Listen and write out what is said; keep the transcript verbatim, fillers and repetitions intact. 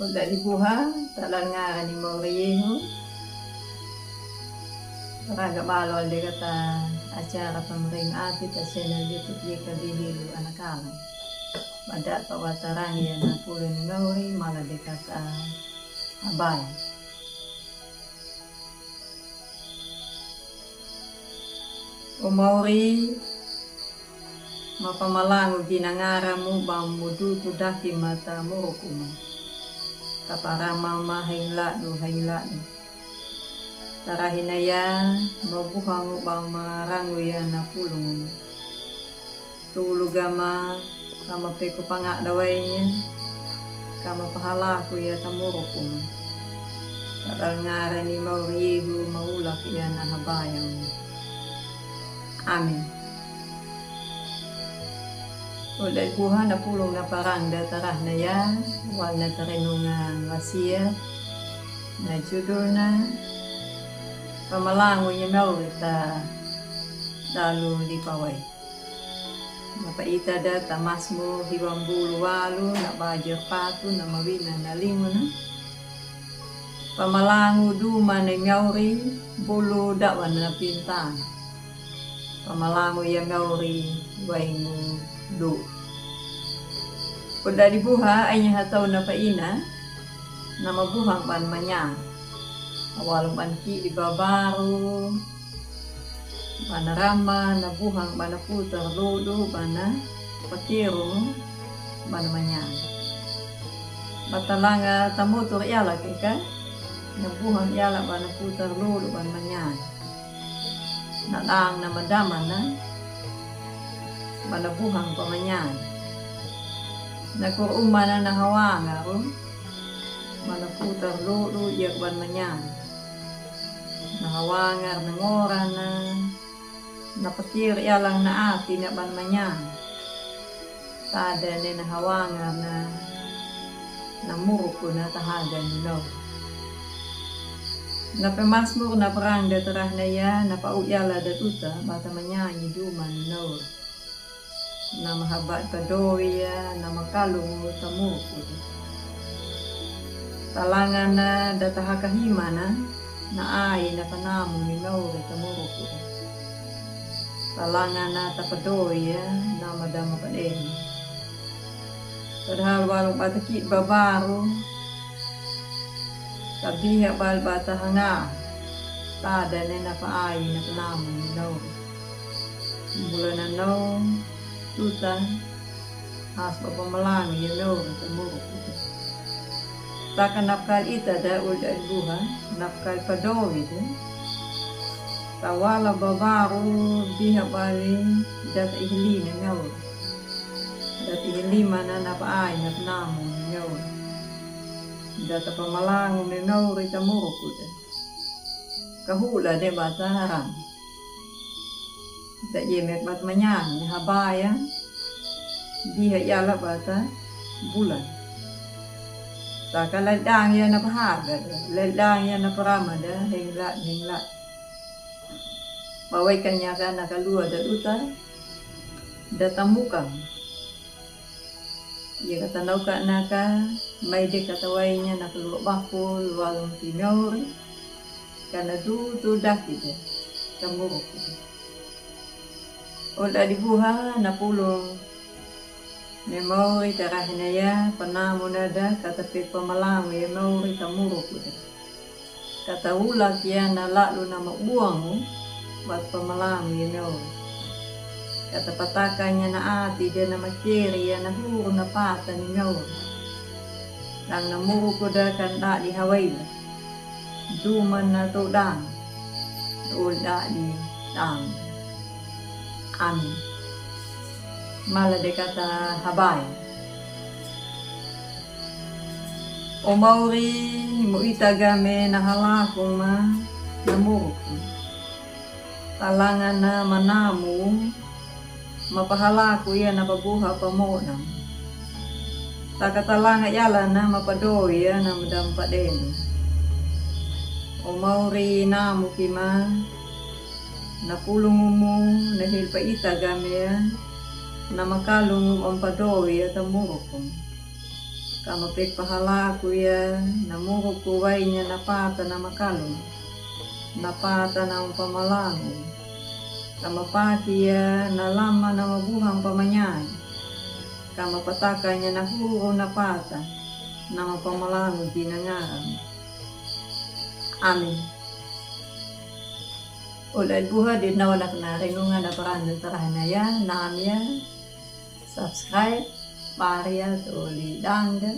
Oda di buha, ta dal ngara ni Mauri Yehu. Raga balo alde kata acara pamaring ati ta channel YouTube Yeka Bihilu Anakalan. Bada pa watarangi ya na pulu ni Mauri, mala de kata abai. O Mauri, mapamalangu gina ngaramu bambu dutu daki mata murukumu. Taparama ma haingladu haingladu. Tarahi na ya, mabuhangu bambu marangu ya na pulungu. Tulu gama, ka mapeko pangada wainya, ka mapahalaku ya ta murukumu. Ta dal ngara ni Mauri Yehu maulaku ya na habayamu. Amin. Oda di buha na pulung na parang da tarahi na ya, wal na tarenungan wasiya, na judulna, Pamalangu ni Mauri ta dalu lipawai. Mapaitada ta Masmu hiwambulu walu na bajer patu na mawina na limuna. Pamalangu duma ni Mauri bulu dawan na pintan. Pamalangu ya Mauri waingu du. Oda di buha ainya hatau na paina, na mabuhang ban manyang. Awalung ban kidi babaru, bana rama, na buhang bana putar ludu, bana pakiru, bana manyang. Batalanga tamutur yala keka, na buhang yala bana putar ludu, bana manyang. Na dang na madamana, bana buhang pa manyang. Na kurumana na hawangaru, bana putar ludu, yak bana manyang. Na hawangar na ngorana, na pakir yalang na ati na bana manyang. Tada ne na hawangar na, na muruku na tahaga ni Mauri. Na pemasmur na parang da tarahi na ya, na pau yala da tuta, bata manyang ni duma ni Mauri. Na mahabat padowi ya, na makalungu ta muruku. Talangana da tahakahimana, na ai na panamu ni Mauri ta muruku. Talangana tapadowi ya, na madama padeni. Padahal walung bata kidi babaru, tabiha bal bata hanga, tada ne na paai na panamu ni Mauri. Bula na nau, tuta, Has ba pamalangu ya Mauri ta muruku. Taka napkal ita da oda di buha, napkal padowi da. Tawala babaru biha bali da ta ihili ni Mauri. Da ta ihili mana na paai na panamu ni Mauri. Da ta pamalangu ni Mauri ta muruku da. Kahula de bata haram. Da yemek bata manyang ni habaya. Biha yala bata bulan. Taka ladang ya na pahaga da. Ladang ya na parama da. Hengla, hengla. Bawai kanyaka na kalua da tuta. Da tamukang. Iya kata nauka naka, mai de kata wainya na kalua bakul, walung ti Mauri, kana dutu daki da, ta muruku da. Oda di buha, na pulung ni Mauri tarahi na ya, panamu na da, kata pe pamalangu ya Mauri ta muruku da. Kata ulak ya na lalu na mabuangu, bata pamalangu ya Mauri. Kata patakanya na ati de na makeri ya na huru na pata ni Mauri. Dang na muruku da kan dadi hawaila. Duman na to dang. To dadi dang. Amin. Mala de kata habai. O Mauri, mo ita game na halaku ma na muruku. Talanga na manamu, mapahalaku ya na pabuha pamodan. Taka talanga yala na mapadowi ya na madama padeni. O Mauri namu ki ma, na pulungumu, na hilpa ita game ya, na makalungu mampadowi ya ta muruku. Ka mapepahalaku ya na muruk ku wainya na pata na makalo, na pata na mapamalagu. Ka mapaki ya na lama na mabuha mpamanyai. Ka mapatakanya na huru na pata na mapamalagu ginangaramu. Amin. Ulaid buha di nawa na kena renungan na paranga tarahe na ya, nam ya, subscribe, bariya, toli danga.